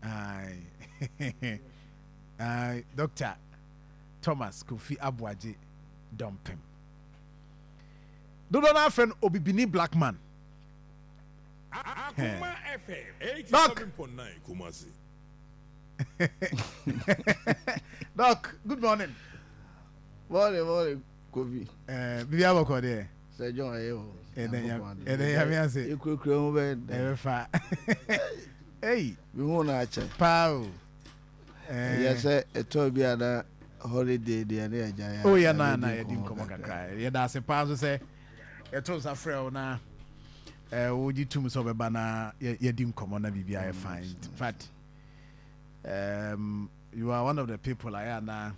Aye. Aye. Dr. Thomas Kofi Aboagye Dɔmpem. Dodoɔ no afrɛ no Obibini Black Man. Akoma FM Doc. 87.9 Kumasi. Doc, good morning. Morning, morning, Kofi. Bibi abɔkɔ deɛ. Sir John ɛyɛ o. Ɛdɛ Nyame ase. Ekurakura ho bɛyɛ dɛ. Ɛbɛfa. Ei. Mihu na akyɛ. Paa o. Ɛyɛ sɛ ɛtɔ bi a na holiday deɛ ne agya yɛ. Oh yɛ na yɛdi nkɔmɔ kakra. Yɛda ase paa nso sɛ yɛto nsa frɛ wo na wogye tum sɛ ɔbɛba na yɛdi nkɔmɔ na biribi ayɛ fine. In fact, you are one of the people ayɛ ana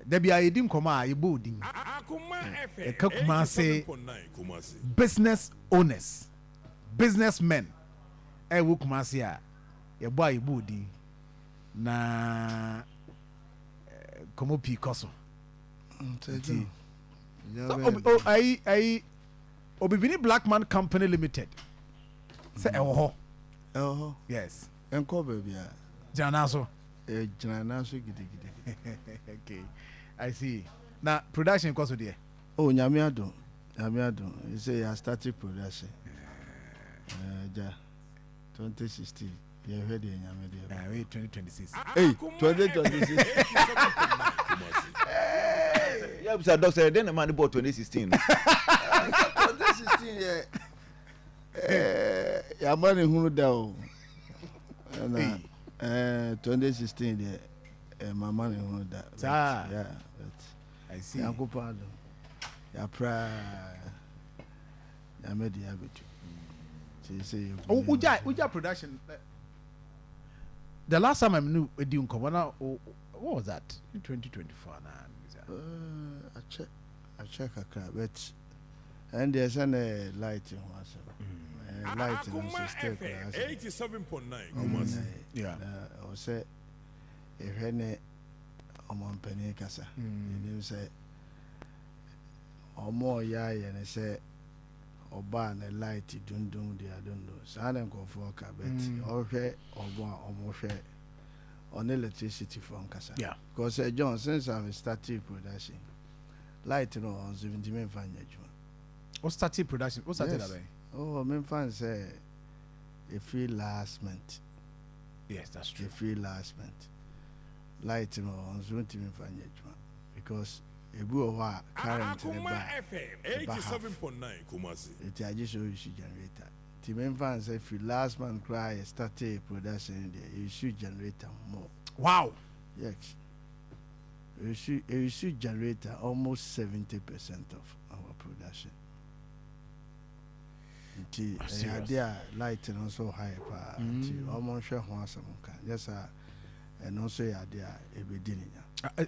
dabi a yɛdi nkɔmɔ a yɛbɔ odin. Akoma FM Yɛka Kumase 87.9 Kumasi. business owners, businessmen ɛwɔ Kumase a yɛbɔ a yɛbɔ odin na nkɔmɔ pii kɔ so. Sir John. So, ayi Obibini Blackman Company Limited sɛ ɛwɔ hɔ. Ɛwɔ hɔ. Yes. Ɛnkɔ baabi a. Gyina nan so. Ɛgyina nan so gidigidi. Okay, I see. Na production kɔ so deɛ. Oh, Nyame adom. Nyame adom. You say you started production. Ɛgya 2016 yɛhwɛ deɛ Nyame deɛ. Wait, 2026. Hey, Akoma 2026. FM 87.9 Kumasi. Yeah, bisa doctor ɛdɛn na ma ne bɔ 2016 no? 2016 yɛ yàmà ne hunu da o, ɛna 2016 deɛ mama ne hunu da. Saa. Yeah, but I see. Yankopɔn adom, yàpra Nyame de abɛtu nti sɛ yɛ. Oh, Uja production. The last time I knew edi nkɔmɔ na what was that? In 2024 na. Akyɛ akyɛ kakra, but ɛn deɛ sɛ ne light ho asɛm, light no Akoma nso still FM koraa asɛm 87.9 Kumasi. Na ɛwɔ sɛ yɛhwɛ ne ɔmampanin kasa. Yɛnim sɛ ɔmo ɔyɛ ayɛ ne sɛ ɔbaa ne light dundum de adundum saa ne nkurɔfoɔ ka, but ɔhwɛ ɔmo a ɔmo hwɛ ɔne electricity foɔ nkasa. Because John, since I started production, light no ɔnso ntumi nfa nyɛ adwuma. O started production. O started Yes. abɛn. Oh, memfa n sɛ ɛfiri last month. Yes, that's true. Ɛfiri last month, light no ɔnso ntumi nfa nyɛ adwuma because ebi wɔ hɔ a current ne Akoma ba FM ɛba half. 87.9 Kumasi. Eti agye sɛ ɔuse generator, nti memfa n sɛ firi last month koraa yɛ started production deɛ, yɛuse generator more. Yes, yɛuse generator almost 70% of our production, nti Ah, ɛyɛ serious? ade a light no nso ha yɛ paa, nti ɔmo nhwɛ ho asɛm nka nyɛ saa, ɛno nso yɛ ade a ɛbɛdi ne nya.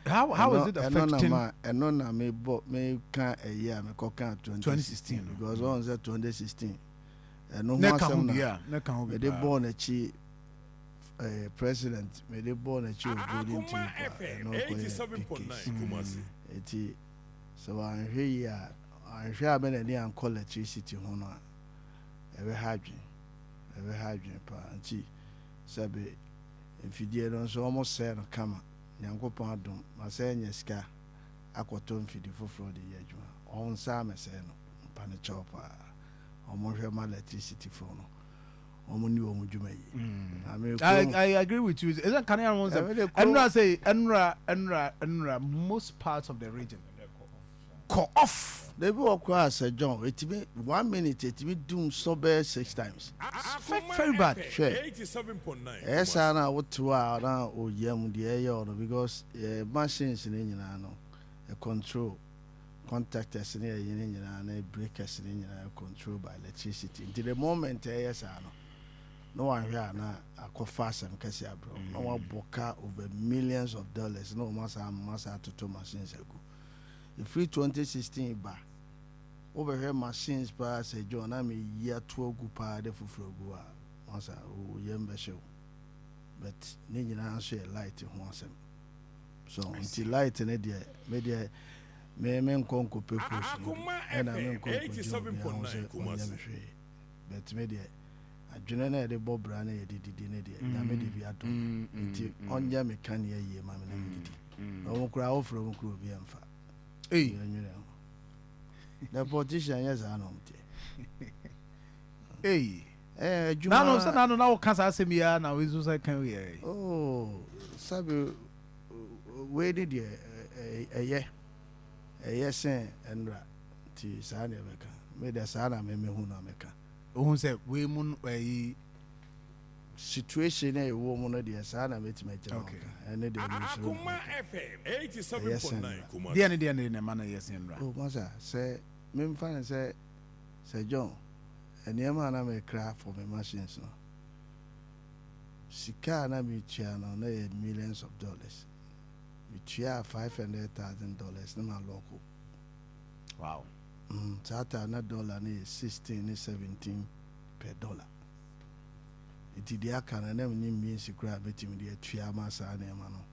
How is it Ɛno na affecting? ma ɛno na mebɔ meka ɛyi a mekɔka 2016 2016 no. because ɔn sɛ 2016 ɛno Ne ho ka ho asɛm bi na a ne ka ho bi mede paa. bɔɔ n'akyi, president mede bɔɔ n'akyi wɔ Golden Akoma Tulip a FM ɛno kɔyɛ big case. 87.9 Kumasi. Eti sɛ wanhwɛ yi a, anhwɛ a bɛ n'ani ankɔ electricity ho no a, ɛbɛha adwen, ɛbɛha adwen paa. Nti sɛbe mfidie no nso wɔn sɛɛ no kama. Nyankopɔn adom ma sɛ nya sika akɔtɔ mfidi foforɔ de yɛ adwuma. Ɔn nsa amɛsɛɛ no mpa ne kyɛw paa. Wɔn hwɛ ma electricity foɔ no, wɔn ni wɔn dwuma yi. Na me I agree with you. Isn't kanea ho nsɛm? Mede kurom- Ɛnura sɛ ɛnura most parts of the region kɔ off. Debi wɔ koraa sɛ John, etimi one minute etimi dum sɔ bɛyɛ six times. Akoma Very bad. FM Hwɛ. 87.9 Ɛyɛ saa na wote hɔ a na oyam deɛ ɛyɛ ɔno because machines ne nyinaa no ɛ control contactors ne ɛyi ne nyinaa ne breakers ne nyinaa control by electricity, nti the moment ɛyɛ saa no na wahwɛ a na akɔfa asɛm kɛse abrɛ na wabɔ ka over millions of dollars na wɔn asa ama sa atoto machines agu. Ɛfiri 2016 ba, wobɛhwɛ machines paa sɛ John na meyi ato agu paa de foforɔ agu a wasa oyam bɛhyɛ wo, but ne nyinaa nso yɛ light ho asɛm so. Nti light ne deɛ, me deɛ me nkɔ nkɔpɛ post no bi Akoma ɛna me FM nkɔ nkɔgye obi ho sɛ 87.9 ɔnyɛ Kumasi. me hwee, but me deɛ Adwene no a yɛde bɔ bra na yɛde didi no deɛ, Nyame de bi adom me. Nti ɔnyɛ me kanea yie ma me na mendidi. Na wɔn koraa wofrɛ wɔn koraa obi ɛmfa. Ei. Yɛnwene ho. The politician nyɛ saa na wɔn teɛ. Ei. Ɛɛ adwuma. Nano sɛ nano na woka saa asɛm yi ara na wei nso sɛ ka wei ara yi. Oh, sabi wei ne deɛ ɛyɛ ɛyɛ sen ɛnra nti saa na ɛbɛka. Me deɛ saa na me mehu na meka. Wohu sɛ wei mu no ɛyi. Situation a ɛwɔ mu no deɛ saa na mɛtumi agyina hɔ aka. Ɛne deɛ mensuro na Akoma meka. FM Ɛyɛ sen 87.9 nnora. Kumasi. Deɛ ne deɛ ne na ɛma no yɛ sen nnora? Oh masa sɛ memfa no sɛ Sir John, nneɛma a na mekra for me machines no, sika a na metua no na ɛyɛ millions of dollars. Metuaa $500,000 na ma lɔko. Wow. Saa time na dollar no yɛ 16 ne 17 per dollar. Nti deɛ aka no na menni means koraa a mɛtumi de atua ama saa nneɛma no.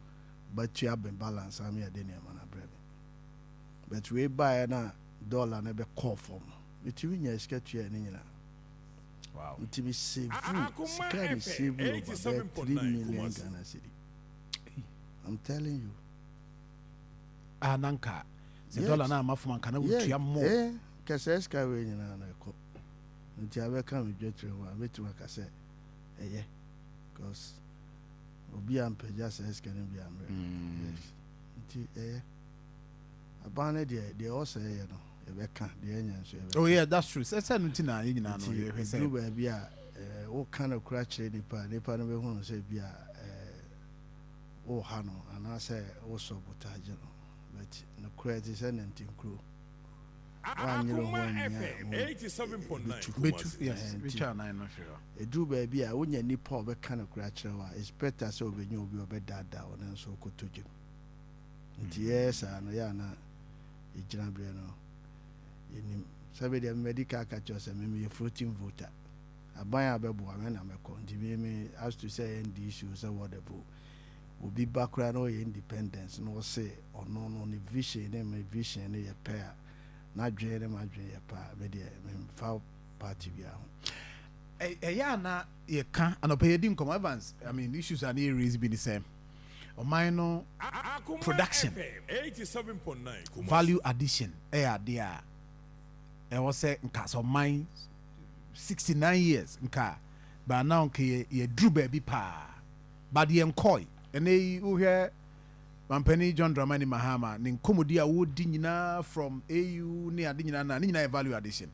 Bɛtua me balance ama yɛde nneɛma no abrɛ me. But wei baeɛ na dollar no bɛkɔɔ fam no, metumi nyaa sika tuaɛ ne nyinaa. Wow. Nti me save Akoma sika a me FM save over bɛyɛ 3 87.9 million Kumasi. Ghana cedi. I'm telling you. Ah, na nka sɛ Yes. dollar na ama fam anka na Yeah, wotua more. eh, nka saa sika wei nyinaa no ɛkɔ. Nti abɛka me dwetire ho a, mɛtumi aka sɛ ɛyɛ. Because obi ampagya saa sika no bi ammrɛ. Yes. Nti ɛyɛ. Aban no deɛ, deɛ ɛwɔ sɛ ɛyɛ no, yɛbɛka, deɛ ɛnyɛ nso yɛbɛka. Oh yeah, that's true. Sɛ sɛ no nti na yɛn nyinaa no Nti yɛhwɛ sɛ. ɛduru baabi a, eh, woka nokorɛ kyerɛ nipa a, nipa no bɛhunu sɛ bi a eh, woha no anaasɛ wosɔ botaagye no. But nokorɛ te sɛ nantinkuro. Woanyere ho Akoma annya FM ho 87.9 ɛbɛtu. Bɛtu, Kumasi. yes, Eh, nti bɛtwa anan no hwere hɔ. ɛduru baabi a wonya nipa a ɔbɛka nokorɛ akyerɛ wo a, it's better sɛ wobɛnya obi a ɔbɛdaadaa wo nanso wokɔtɔ gyam. Nti yɛyɛ saa no, yɛ a na yɛgyina berɛ no yɛnim. Sɛ me deɛ madi ka aka kyerɛ wo sɛ me meyɛ floating voter. Aban a bɛboa me na mɛkɔ. Nti me me as to sɛ NDC o sɛ whatever o, obi ba koraa na ɔyɛ independence na ɔse ɔno no ne vision ne me vision no yɛ pɛ a, n'adwene ne m'adwene yɛ pɛ a, me deɛ memfa party biara ho. Ɛyɛ a na yɛka anɔpa yɛdi nkɔmmɔ Evans, I mean issues a na yɛ raise bi ne sɛ ɔman no Akoma production FM 87.9 Kumasi. value addition ɛyɛ adeɛ a ɛwɔ sɛ nka sɛ ɔman 69 years nka by now nka yɛ yɛduru baabi paa but yɛnkɔe. Ɛnɛ yi wohwɛ mampanin John Dramani Mahama ne nkɔmmɔdi a wɔdi nyinaa from AU ne ade nyinaa na ne nyinaa yɛ value addition.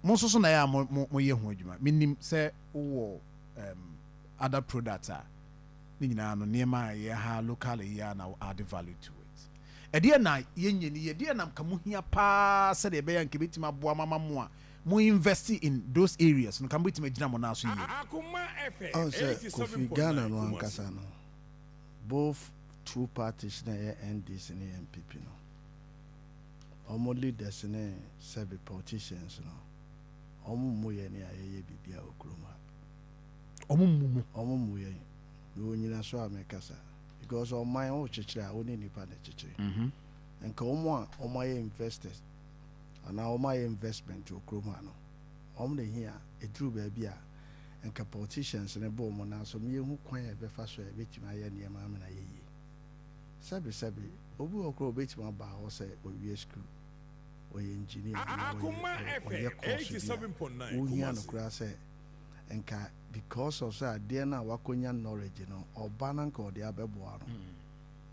Mo nso so na ɛyɛ a mo mo moyɛ ho adwuma. Menim sɛ wowɔ other products a ne nyinaa no nneɛma a ɛyɛ ha local yi a na wo add value to it. Ɛdeɛ na yɛnyɛ ni yɛdeɛ na nka mo hia paa sɛdeɛ ɛbɛyɛ a nka ɛbɛtumi aboa mama mo a mo invest in those areas no nka mobɛtumi agyina mo nan so yie. Akoma FM Ɔn sɛ Kofi Ghana 87.9 no Kumasi. ankasa no both two parties na ɛyɛ NDC ne NPP no ɔmo leaders ne sɛbi politicians no ɔmo mmu yɛn a yɛyɛ biribi a wɔ kurom ha. Ɔmo mmu mo. Ɔmo mmu yɛn. Mewɔ nyinaso a mekasa because ɔman wo kyekyere a wo ne nipa na kyekyere. Nka ɔmo a ɔmo ayɛ investors anaa ɔmo ayɛ investment wɔ kurom ha no ɔmo na ehia eduru baabi a nka politicians ne bɔ ɔmo nan so ɔmo yɛhu kwan a ɛbɛfa so a yɛbɛtumi ayɛ nneɛma ama na ayɛ yie. Sɛbi sɛbi obi wɔ koro obɛtumi aba hɔ sɛ owie school ɔyɛ engineer anaa Akoma ɔyɛ ɔyɛ FM course bi a 87.9 wohia no Kumasi. koraa sɛ nka because of sɛ adeɛ no a wakɔnya knowledge no ɔba no nka ɔde abɛboa no.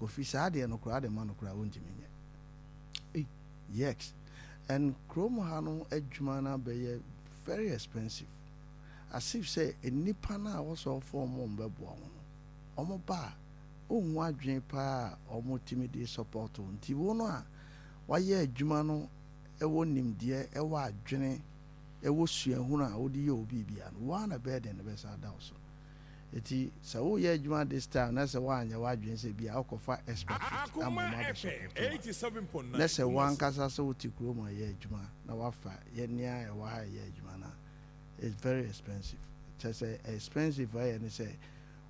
Kofi saa adeɛ no koraa de ma no koraa wontumi nyɛ. Yes, and kurom ha no adwuma no abɛyɛ very expensive as if sɛ nnipa no a wɔsɛ ɔfɔ ɔmo mbɛboa wo no ɔmo ba a ɔnhu adwene paa a ɔmo tumi de support wo. Nti wo no a wayɛ adwuma no ɛwɔ nimdeɛ ɛwɔ adwene ɛwɔ suahunu a wode yɛ obi bia no woa na bɛyɛ den no bɛsa da wo so. Eti sɛ woyɛ adwuma this time na sɛ woanyɛ w'adwene sɛ bia wokɔfa expert ama Akoma ɔmo FM abɛsupport wo a, 87.9 na sɛ Kumasi. wankasa sɛ wote kurom a ɛyɛ adwuma na wafa yɛnea ɛwɔ ha ɛyɛ adwuma no a, it's very expensive. Kyerɛ sɛ expensive ayɛ ne sɛ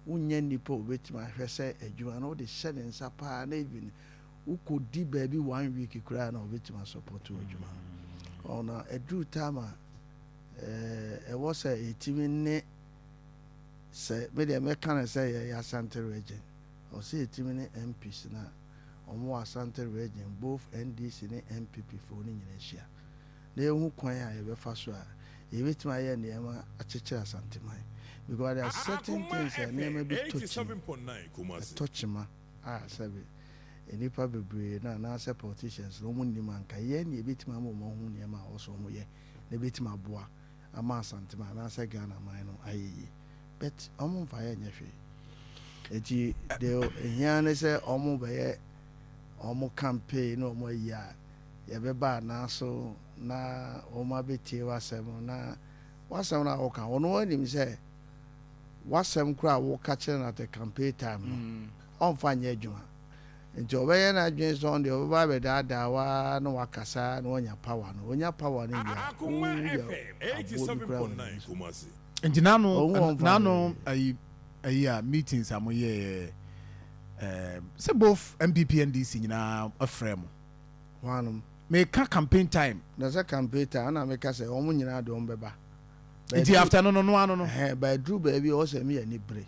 wonyɛ nnipa a wobɛtumi ahwɛ sɛ adwuma no wode hyɛ ne nsa paa na even wokɔdi baabi one week koraa na wobɛtumi asupport wɔ adwuma no. Ɔna ɛduru time a Ɛwɔ sɛ yɛtumi ne, sɛ me deɛ mɛka no sɛ yɛyɛ Asante Region, ɛwɔ sɛ yɛtumi ne MPs no a wɔn wɔ Asante Region, both NDC ne NPP foɔ no nyinaa hyia na yɛhu kwan a yɛbɛfa so a yɛbɛtumi ayɛ nneɛma akyekyere Asanteman, because there are certain Akoma things a nneɛma FM bi tɔ kyim, 87.9 Kumasi. Ɛtɔ kyima a sɛbe nnipa bebree no anaasɛ politicians no wɔn nnim, anka yɛn na yɛbɛtumi ama wɔn ahu nneɛma a ɛwɔ sɛ wɔn yɛ na ɛbɛtumi aboa ama Asanteman anaasɛ Ghana man no ayɛ yie, but wɔn mfa yɛ nyɛ hwee. Eti deɛ ehia ne sɛ wɔn bɛyɛ wɔn campaign na wɔn ayi a yɛbɛba anaaso na wɔn abɛtie w'asɛm, na w'asɛm no a wɔka wɔn wɔn anim sɛ w'asɛm koraa a wɔka kyerɛ no at the campaign time no, ɔmfa nyɛ adwuma, nti ɔbɛyɛ n'adwene sɛ ɔno deɛ ɔbɛba abɛdaadaa waa na wakasa na wanya power no. Onya power no wie a, Akoma woyɛ FM aboɔ bi koraa wɔ 87.9 n'ani so. Kumasi. Nti nano Ɔhu wɔn fa nano hwee. Ayi a meetings a moyɛɛ sɛ both NPP, NDC nyinaa afrɛ mo? Hwanom? Meka campaign time. Na sɛ campaign time ɛna meka sɛ wɔn nyinaa de wɔn bɛba. Nti after no ano no. Ɛhɛn, bɛduru baabi a ɔwɔ sɛ mi yɛ ni bere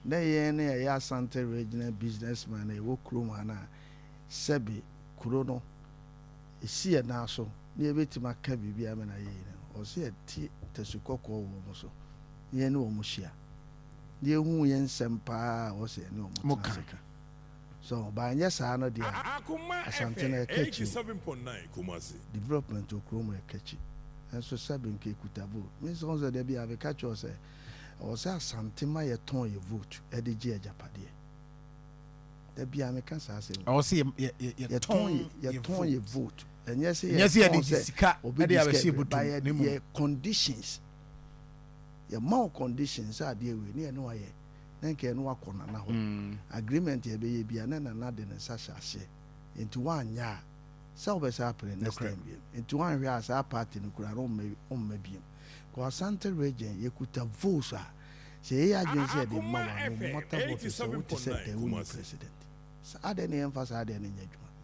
na yɛn ne yɛyɛ Asante Regional businessman na yɛwɔ kurom ha, na sɛbi kuro no esi yɛn nan so na yɛbɛtumi aka biribi ama na yɛyi no, ɔsɛ yɛte tasu kɔkɔɔ wɔ wɔn so na yɛn ne wɔn hyia na yɛhu yɛn nsɛm paa a ɔsɛ yɛn ne wɔn Mo tena ka. Ase ka so baanyɛ saa no deɛ a, Akoma Asante na FM ɛka akyi o. 87.9 Kumasi. Development wɔ kurom ɛka akyi nso, sɛbi nka ekuta vote. Mi nso sɛ dabi a meka kyerɛ sɛ ɛwɔ sɛ Asante ma yɛtɔn yɛ vote ɛde gye agyapadeɛ. Dabi a meka saa asɛm. Ɛwɔ sɛ yɛtɔn yɛtɔn yɛ vote, ɛnyɛ sɛ nyɛ sɛ yɛde yɛtɔn gye sɛ sika obi ɛde de abɛhyɛ sika butum ba yɛ ne mu. Yɛ conditions, yɛma wo conditions sɛ adeɛ wei ne yɛ ne wayɛ na nka yɛne wakɔ nana hɔ, agreement yɛbɛyɛ bia na nana de ne nsa hyɛ aseɛ, nti woanyɛ a sɛ wobɛsɛ apere next Nokorɛ. time biom, nti woanhwɛ a saa party no kura no ɔmma biom kɔ. Asante Region yɛkuta votes a sɛ yɛyɛ adwene sɛ yɛde ma wa, no matter what, sɛ wote sɛ dɛn wonni president sɛ adɛn ne yɛmfa saa adeɛ no nyɛ adwuma.